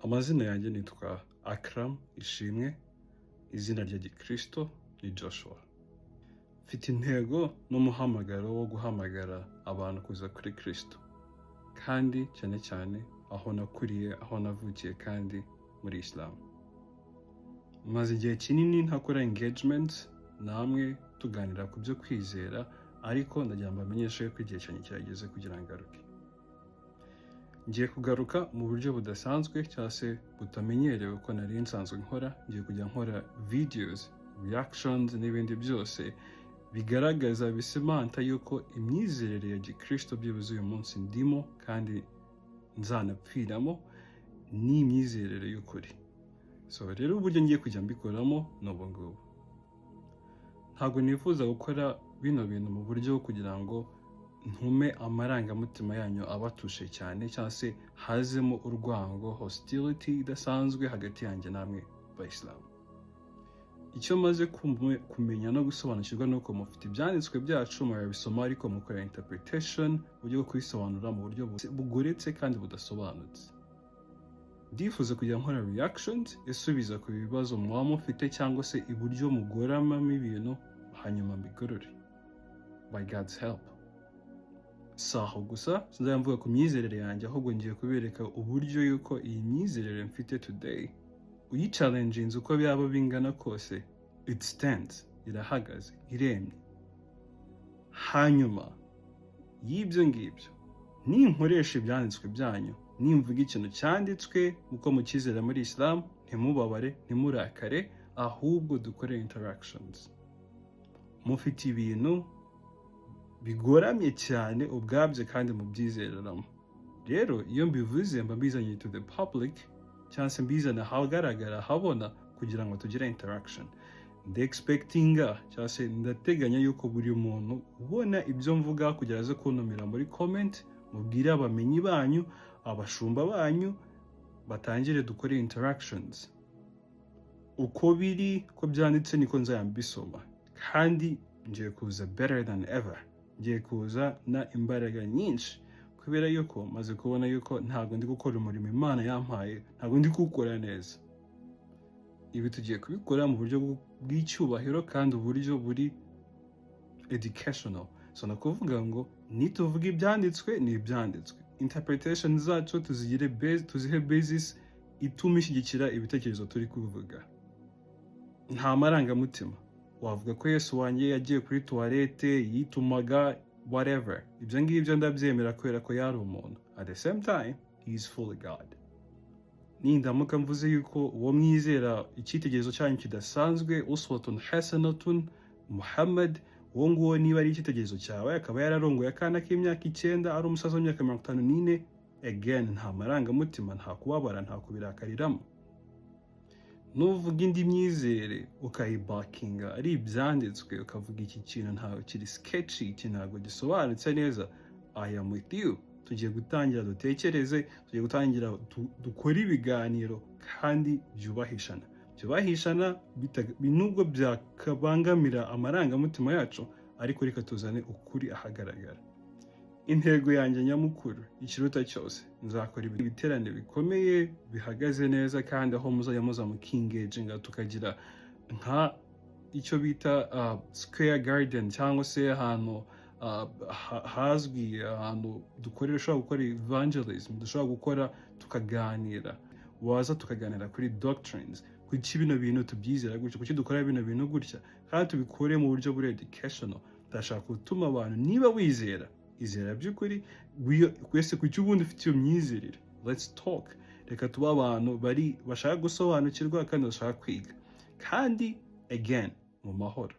Amazina yanjye nitwa Akram Ishimwe, izina rya gikristo ni Joshua. Mfite intego n'umuhamagaro wo guhamagara abantu kuza kuri Kristo, kandi cyane cyane aho nakuriye, aho navukiye, kandi muri Islam. Maze igihe kinini ntakora engagement namwe tuganira ku byo kwizera, ariko ndagira ngo mbamenyeshe ko igihe cyanjye kirageze kugira ngo ngaruke. Ngiye kugaruka mu buryo budasanzwe cyangwa se butamenyerewe ko nari nsanzwe nkora. Ngiye kujya nkora videos, reactions n'ibindi byose bigaragaza, bisemanta yuko imyizerere ya gikristo byibuze uyu munsi ndimo kandi nzanapfiramo ni imyizerere y'ukuri. So rero, uburyo ngiye kujya mbikoramo ni ubu ngubu. Ntabwo nifuza gukora bino bintu mu buryo kugira ngo ntume amarangamutima yanyu abatushe cyane, cyangwa se hazemo urwango, hostility idasanzwe hagati yanjye namwe bayisilamu. Icyo maze kumenya no gusobanukirwa ni uko mufite ibyanditswe byacu, murabisoma, ariko mukora interpretation, uburyo bwo kubisobanura mu buryo bugoretse kandi budasobanutse. Ndifuza kujya nkora reactions isubiza ku bibazo muba mufite cyangwa se iburyo mugoramamo ibintu, hanyuma mbigorore by God's help. Si aho gusa sinzajya mvuga ku myizerere yanjye, ahubwo ngiye kubereka uburyo yuko iyi myizerere mfite today, uyichallenginze uko byaba bingana kose, it stands, irahagaze, iremye. Hanyuma y'ibyo ngibyo, ninkoresha ibyanditswe byanyu, nimvuga ikintu cyanditswe uko mukizera muri Islam, ntimubabare, ntimurakare, ahubwo dukore interactions. Mufite ibintu bigoramye cyane ubwabyo kandi mubyizereramo. Rero iyo mbivuze, mba mbizanye to the public, cyangwa se mbizana ahagaragara, ahabona, kugira ngo tugire interaction. Ndexpectinga cyangwa se ndateganya yuko buri muntu ubona ibyo mvuga kugira aze kuntumira muri comment, mubwire abamenyi banyu, abashumba banyu, batangire dukore interactions. Uko biri, ko byanditse, niko nzajya mbisoma, kandi ngiye kuza better than ever, ngiye kuza na imbaraga nyinshi, kubera yuko maze kubona yuko ntabwo ndi gukora umurimo Imana yampaye, ntabwo ndi kuwukora neza. Ibi tugiye kubikora mu buryo bw'icyubahiro kandi uburyo buri educational. So ni ukuvuga ngo nituvuga ibyanditswe, ni ibyanditswe. Interpretation zacu tuzigire base, tuzihe basis ituma ishyigikira ibitekerezo turi kuvuga. Nta marangamutima. Wavuga ko Yesu wanjye yagiye kuri toilette, yitumaga, whatever, ibyo ngibyo ndabyemera kubera ko yari umuntu. At the same time, he is fully God. Nindamuka mvuze yuko uwo mwizera, icyitegererezo cyanyu kidasanzwe, uswatun hasanatun, Muhammad, uwo nguwo niba ari icyitegererezo cyawe, akaba yararongoye akana k'imyaka 9, ari umusaza w'imyaka 54, again, nta marangamutima, nta kubabara, nta kubirakariramo. Nuvuga indi myizere ukayibackinga ari ibyanditswe, ukavuga iki kintu ntabwo kiri sketchy, iki ntabwo gisobanutse neza, I am with you. Tugiye gutangira dutekereze, tugiye gutangira dukore ibiganiro kandi byubahishana, byubahishana, nubwo byakabangamira amarangamutima yacu, ariko reka tuzane ukuri ahagaragara. Intego yanjye nyamukuru, ikiruta cyose, nzakora ibiterane bikomeye bihagaze neza, kandi aho muzajya muza mukengaginga, tukagira nka icyo bita square garden, cyangwa se ahantu hazwi, ahantu dukorera, dushobora gukora evangelism, dushobora gukora tukaganira, waza tukaganira kuri doctrines, kuki bino bintu tubyizera gutya, kuki dukora bino bintu gutya, kandi tubikore mu buryo buri educational. Ndashaka gutuma abantu, niba wizera, izera by'ukuri. Wese kuki ubundi ufite iyo myizerere? Let's talk. Reka tube abantu bari bashaka gusobanukirwa kandi bashaka kwiga, kandi again mu mahoro.